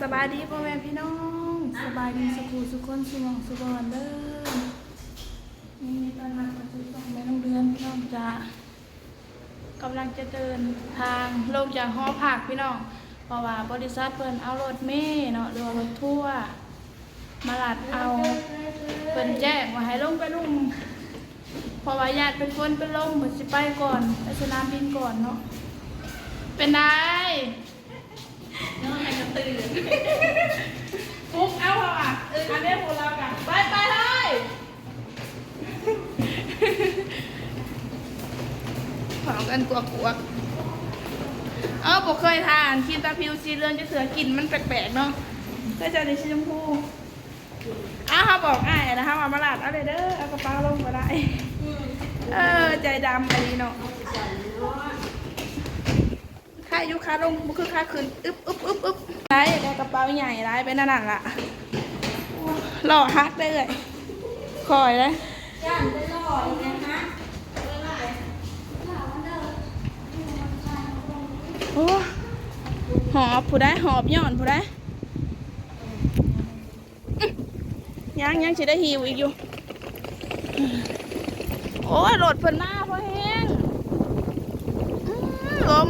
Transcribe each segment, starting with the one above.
ສະບາຍດີພໍ່ແມ່ພີ່ນ້ອງ ສະບາຍດີສຸຂູສຸຄົນ ສຸໝ່ອງສຸບ່ອນເດີ. ຍິນດີຕ້ອນຮັບເຂົ້າສູ່ຊ່ອງແມ່ນ້ອງເດືອນ ພີ່ນ້ອງຈ໋າ. ກຳລັງຈະເດີນທາງລົງຈາກຫໍພັກພີ່ນ້ອງ ເພາະວ່າບໍລິສັດເພິ່ນເອົາລົດເມເນາະ ຫຼືວ່າລົດທົວມາລັດເອົາ. ເພິ່ນແຈ້ງວ່າໃຫ້ລົງໄປລຸ່ມ ເພາະວ່າຢ້ານເປັນຝົນເປັນລົມ ເພິ່ນຊິໄປກ່ອນ ໄປສະໜາມບິນກ່ອນເນາະ. ເປັນໃດ? ນອນໃຫ້ກະຕື່ນ ປຸກເອົາເຮົາອະ. ເອີ ອັນນີ້ພວກເຮົາກະໄປ ໄປເຮີ້ຍ ເວົ້າກັນກວກໆ. ເອີ ບໍ່ເຄີຍທາອັນຄຣີມທາຜິວສີເຫຼືອງຈັກເທື່ອ ກິ່ນມັນແປກໆເນາະ ເຄີຍໃຊ້ແຕ່ສີຊົມພູ. ອ້າວ ເຮົາບອກອ້າຍແລ້ວ ເຮົາເອົາມາລາດເອົາເດີ ເອົາກະເປົາລົງກໍໄດ້. ເອີ ໃຈດຳອີ່ຫຼີເນາະ. ຂາຢູ່ຂາລົງ ບໍ່ຄືຂາຂຶ້ນ. ອຶບ ອຶບ ອຶບ ອຶບ. ໄດ້ ໄດ້ກະເປົາໃຫຍ່ຫຼາຍ ເປັນອັນນັ້ນລະ. ລໍ້ຫັກເດີ ເອື້ອຍ ຄ່ອຍເດີ. ຢ້ານໄປລໍ້ອີກນະ. ໂອ້ ຫອບຜູ້ໃດ ຫອບຍ້ອນຜູ້ໃດ. ຍັງ ຍັງຊິໄດ້ຫິ້ວອີກຢູ່. ໂອ້ຍ ລົດເພິ່ນມາພໍແຮງ. ອືມ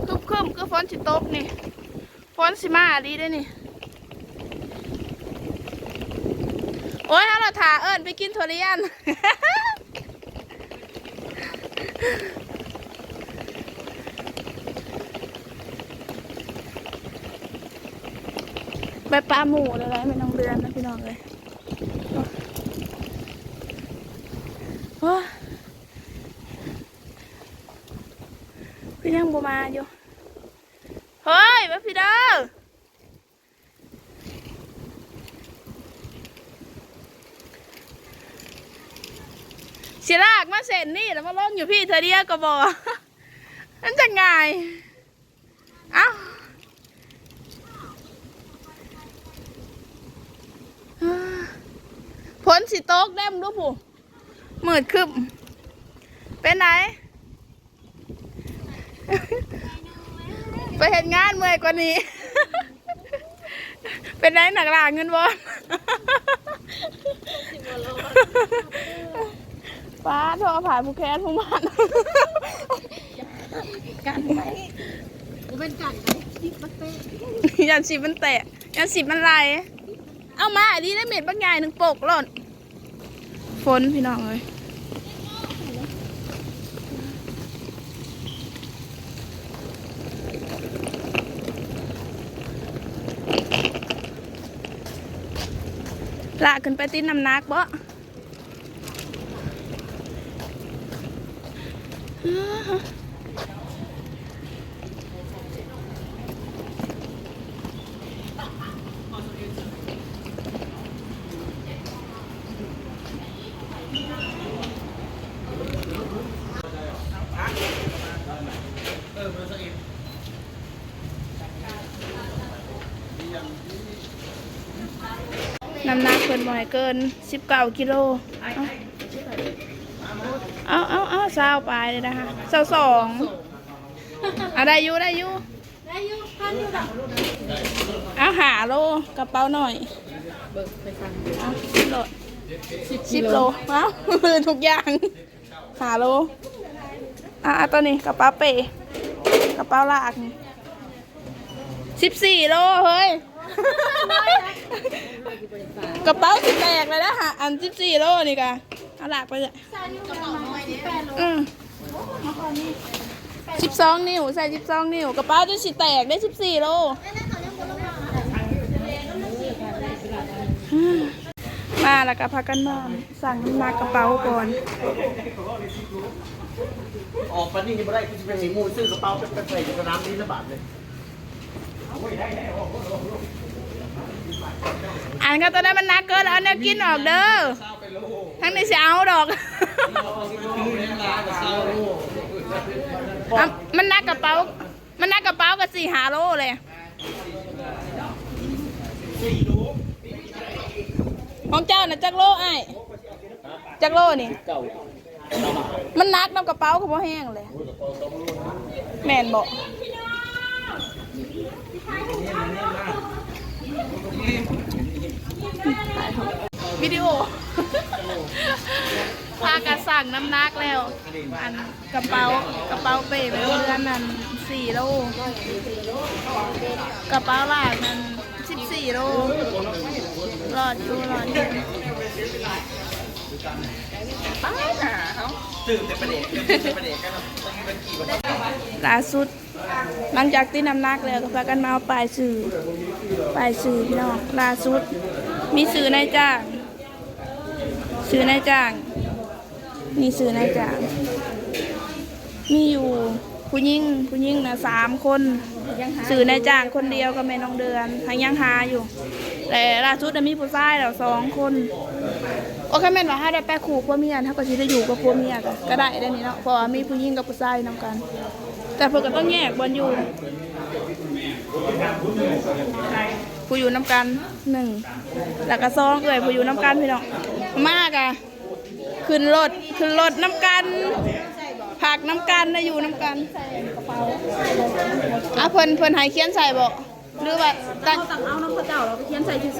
ລົມຄຶ້ມໆ ຄືຝົນຊິຕົກນີ້ ຝົນຊິມາອີ່ຫຼີເດ້ນີ້. ໂອ້ຍ ເຮົາລະຖ້າເອີ້ນໄປກິນທຸລຽນ. ໄປປະໝູ່ແລ້ວໄດ໋ ແມ່ນ້ອງເດືອນນະພີ່ນ້ອງເອີຍ. ໂອ້ຍ ຄືຍັງບໍ່ມາຢູ່. ເຮີ້ຍ ມາພີ້ເດີ. ຊິລາກມາເສັ້ນນີ້ ແລ້ວມາລົງຢູ່ພີ້ເທື່ອດຽວກໍບໍ່ ມັນຈະງ່າຍ. ເອົ້າ ຝົນຊິຕົກເດ້ ເບິ່ງດູພຸ້ນ ມືດຄຶ້ມ. ເປັນໃດ? ໄປເຮັດງານເມື່ອຍກວ່ານີ້. ເປັນໃດ ນັກລ່າເງິນບໍ່? ປ້າໂທ ເອົາຜ້າຜູກແຂນຜູ້ໝານ ກັນໄວ້ ບໍ່ແມ່ນກັນໄວ້ ຊິບມັນແຕກ ຢ້ານຊິບມັນແຕກ ຢ້ານຊິບມັນໄຫຼ. ເອົາມາອີ່ຫຼີໄດ໋ ເມັດບັກໃຫຍ່ໜຶ່ງປົກໂລດ. ຝົນພີ່ນ້ອງເອີຍ ລາກຂຶ້ນໄປຕິດນ້ຳໜັກເບາະ. ນ້ຳໜັກເພິ່ນບໍ່ໃຫ້ເກີນສິບເກົ້າກິໂລ. ເອົາ ເອົາ ເອົາ ຊາວປາຍເລີຍນະຄະ ຊາວສອງ. ເອົາ ໄດ້ຢູ່ ໄດ້ຢູ່ ໄດ້ຢູ່ ທັນຢູ່ດອກ. ເອົາ ຫ້າໂລ ກະເປົານ້ອຍ ເບິ່ງໄປສັ່ງ ເອົາ ໂລດ ສິບໂລ ເອົາ ຄືທຸກຢ່າງ ຫ້າໂລ. ອ່າ ຕົວນີ້ກະເປົາເປ້ ກະເປົາລາກນີ້ ສິບສີ່ໂລເຮີ້ຍ. ກະເປົາຊິແຕກແລ້ວນະ ອັນສິບສີ່ໂລນີ້ກະ ເອົາລາກໄປເລີຍ. ອືມ ສິບສອງນິ້ວ ໃສ່ສິບສອງນິ້ວ ກະເປົາຈົນຊິແຕກເດ້ ສິບສີ່ໂລ. ມາແລ້ວກະພາກັນມາ ຊັ່ງນ້ຳໜັກກະເປົາກ່ອນ. ອອກປານນີ້ຍັງບໍ່ໄດ້ ຄືຊິໄປໃຫ້ໝູ່ຊື້ກະເປົາໄປໃສ່ຢູ່ສະໜາມບິນລະບາດເລີຍ. ອັນເຂົາຕົວນັ້ນມັນໜັກເກີນ ເອົາແນວກິນອອກເດີ ທາງນີ້ຊິເອົາດອກ. ເອົາ ມັນໜັກກະເປົາ ມັນໜັກກະເປົາກະສີ່ຫ້າໂລແຫຼະ. ຂອງເຈົ້ານະຈັກໂລອ້າຍ? ຈັກໂລນີ້? ມັນໜັກນຳກະເປົາກະບໍ່ແຮງແຫຼະ ແມ່ນບໍ່? ວິດີໂອ ພາກັນຊັ່ງນ້ຳໜັກແລ້ວ ອັນ ກະເປົາ ກະເປົາເປ້ແມ່ນ້ອງເດືອນນັ້ນສີ່ໂລ ກະເປົາຫຼາກນັ້ນສິບສີ່ໂລ ລອດຢູ່ ລອດຢູ່. ລ່າສຸດ ຫຼັງຈາກຕິດນ້ຳໜັກແລ້ວ ກໍພາກັນມາເອົາປ້າຍຊື່ ປ້າຍຊື່ພີ່ນ້ອງ. ລ່າສຸດມີຊື່ນາຍຈ້າງ ຊື່ນາຍຈ້າງ ນີ້ຊື່ນາຍຈ້າງ ມີຢູ່ຜູ້ຍິງ ຜູ້ຍິງນະສາມຄົນ ຊື່ນາຍຈ້າງຄົນດຽວກັບແມ່ນ້ອງເດືອນ ຫາກຍັງຫາຢູ່ ແລະ ລ່າສຸດນະມີຜູ້ຊາຍແລ້ວສອງຄົນ. ໂອ ຄັນແມ່ນວ່າເຮົາໄດ້ໄປຄູ່ຜົວເມຍ ເຮົາກໍຊິໄດ້ຢູ່ກັບຜົວເມຍກໍ ກໍໄດ້ເດ້ນີ້ເນາະ ເພາະວ່າມີຜູ້ຍິງກັບຜູ້ຊາຍນຳກັນ ແຕ່ເພິ່ນກໍຕ້ອງແຍກບ່ອນຢູ່ ຜູ້ຢູ່ນຳກັນໜຶ່ງ ແລ້ວກໍສອງເອື້ອຍຜູ້ຢູ່ນຳກັນ ພີ່ນ້ອງ ມາກະ ຂຶ້ນລົດ ຂຶ້ນລົດນຳກັນ ພັກນຳກັນ ໄດ້ຢູ່ນຳກັນ. ອາ ເພິ່ນ ເພິ່ນໃຫ້ຂຽນໃສ່ບໍ່ ຫຼືວ່າ ເຮົາຕັ້ງເອົານຳເຂົາເຈົ້າ ແລ້ວກໍຂຽນໃສ່ຊື່ໆ. ອໍ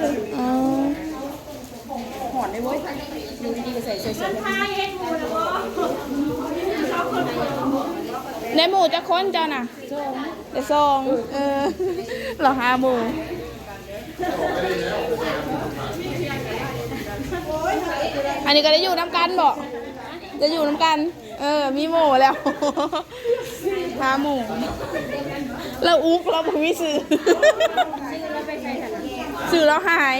ຮ້ອນເດ້ເວີຍ ຢູ່ດີໆກໍໃສ່ເສື້ອ ໃນໝູ່ຈັກຄົນເຈົ້ານະ? ສອງ ໄດ້ສອງ ເອີ ລາວຫາໝູ່. ອັນນີ້ກໍໄດ້ຢູ່ນຳກັນບໍ? ໄດ້ຢູ່ນຳກັນ ເອີ ມີໝູ່ແລ້ວ ຫາໝູ່ ລາວອຸກ ລາວບໍ່ມີຊື່ ຊື່ລາວຫາຍ.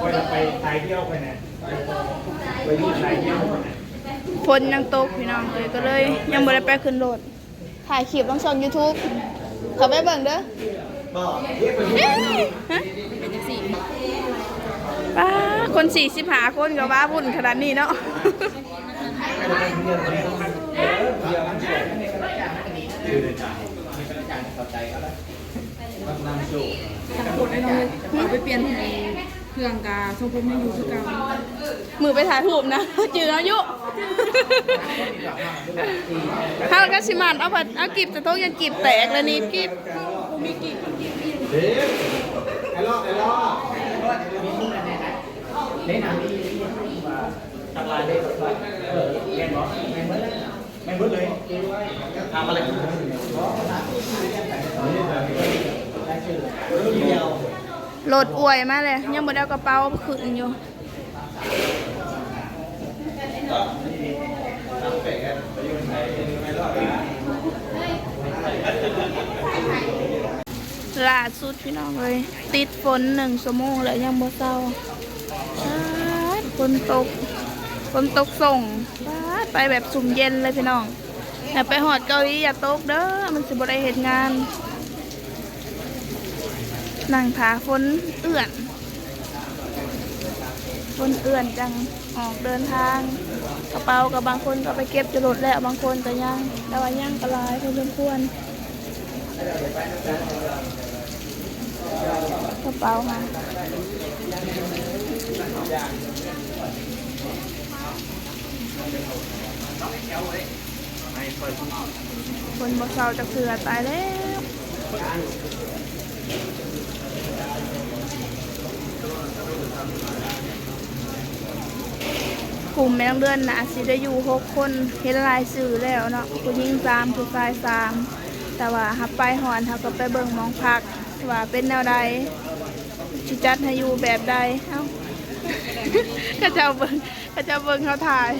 ຂ້ອຍລະໄປໄທທ່ຽວຂ້ອຍນະ ໄປຢູ່ໄທທ່ຽວຂ້ອຍນະ. ຝົນຍັງຕົກພີ່ນ້ອງເອີຍ ກໍເລີຍຍັງບໍ່ໄດ້ໄປຂຶ້ນລົດ ຖ່າຍຄລິບລົງຊ່ອງຢູທູບ ເຂົ້າໄປເບິ່ງເດີ. ຮະ ເປັນຈັ່ງຊີ້ ປ້າ ຄົນສີ່ສິບຫ້າຄົນກໍວ້າວຸ້ນຂະໜາດນີ້ເນາະ. ສຳຄັນເນາະ ເອົາໄປປ່ຽນໃຫ້ເຄື່ອງກະຊົງຜົມຍັງຢູ່ຄືເກົ່າ. ມື້ໄປຖ່າຍຮູບນະ ຈື່ເຮົາຢູ່ ເຮົາກໍຊິໝັ້ນເອົາ ເອົາກີບ ແຕ່ຕົກຍັງກີບແຕກແລ້ວນີ້ ກີບ ບໍ່ມີກີບ ກິບ ກິບ ກິບ. ລົດອວຍມາແລ້ວ ຍັງບໍ່ໄດ້ເອົາກະເປົາຂຶ້ນຢູ່. ລ່າສຸດພີ່ນ້ອງເອີຍ ຕິດຝົນໜຶ່ງຊົ່ວໂມງແລ້ວຍັງບໍ່ເຊົາ. ປາດ ຝົນຕົກ ຝົນຕົກສົ່ງ ປາດ ໄປແບບຊຸ່ມເຢັນເລີຍພີ່ນ້ອງ. ຖ້າໄປຮອດເກົາຫຼີຢ່າຕົກເດີ ມັນຊິບໍ່ໄດ້ເຮັດງານ. ນັ່ງຖ້າຝົນເອື້ອນ ຝົນເອື້ອນຈັ່ງອອກເດີນທາງ. ກະເປົາກໍບາງຄົນກໍໄປເກັບຢູ່ລົດແລ້ວ ບາງຄົນກໍຍັງ ແຕ່ວ່າຍັງກໍຫຼາຍພໍສົມຄວນ. ກະເປົາຫັ້ນ ຝົນບໍ່ເຊົາຈັກເທື່ອ ຕາຍແລ້ວ. ກຸ່ມແມ່ນ້ອງເດືອນໜ້າຊິໄດ້ຢູ່ຫົກຄົນ ເຫັນລາຍຊື່ແລ້ວເນາະ ຜູ້ຍິງສາມ ຜູ້ຊາຍສາມ. ແຕ່ວ່າຫາໄປຮອດ ເຮົາກໍໄປເບິ່ງໝ່ອງພັກວ່າເປັນແນວໃດ ຊິຈັດໃຫ້ຢູ່ແບບໃດ. ເອົ້າ ເຂົາເຈົ້າເບິ່ງ ເຂົາເຈົ້າເບິ່ງເຮົາຖ່າຍ.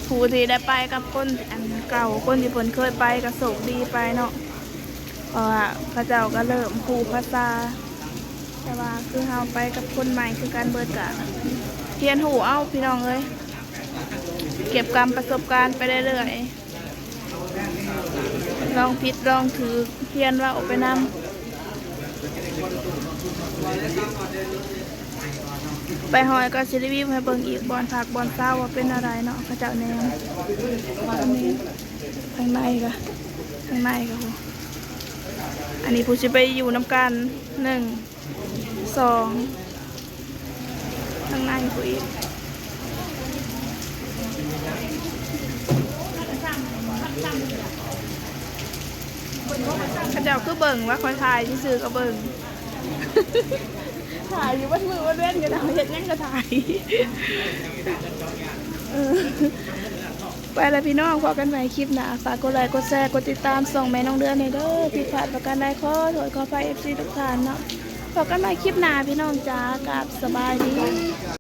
ຜູ້ທີ່ໄດ້ໄປກັບຄົນອັນເກົ່າ ຄົນທີ່ເພິ່ນເຄີຍໄປກໍໂຊກດີໄປເນາະ ເພາະວ່າເຂົາເຈົ້າກໍເລີ່ມຮູ້ພາສາ. ແຕ່ວ່າຄືເຮົາໄປກັບຄົນໃໝ່ຄືກັນເບິດ ກະຮຽນຮູ້ເອົາພີ່ນ້ອງເອີຍ ເກັບກຳປະສົບການໄປເລື້ອຍໆ ລອງຜິດລອງຖືກ ຮຽນເວົ້າໄປນຳ. ໄປຮອດກໍຊິຣີວິວໃຫ້ເບິ່ງອີກ ບ່ອນພັກບ່ອນເຊົາວ່າເປັນແນວໃດເນາະ ເຂົາເຈົ້າແນມ. ອັນນີ້ ທາງໃນກະ ທາງໃນກະ ໂຫ ອັນນີ້ຜູ້ຊິໄປຢູ່ນຳກັນ ໜຶ່ງ ສອງ ທາງໃນຜູ້ອີກ ເຂົາເຈົ້າຄືເບິ່ງວ່າຂ້ອຍຖ່າຍຊື່ໆ ກໍເບິ່ງ ຖ່າຍຢູ່ເບິດມື້ເບິດເວັນ ກໍໄດ້ ເຮັດຫຍັງກໍຖ່າຍ ເອີ ໄປລະພີ່ນ້ອງ ພໍ້ກັນໃໝ່ຄລິບໜ້າ ຝາກກົດໄລ ກົດແຊ ກົດຕິດຕາມຊ່ອງແມ່ນ້ອງເດືອນໃຫ້ເດີ ຜິດພາດປະການໃດ ຂໍໂທດຂໍອະໄພ ເອັຟຊີ ທຸກທ່ານເນາະ ພໍ້ກັນໃໝ່ຄລິບໜ້າ ພີ່ນ້ອງຈ໋າ ກັບສະບາຍດີ.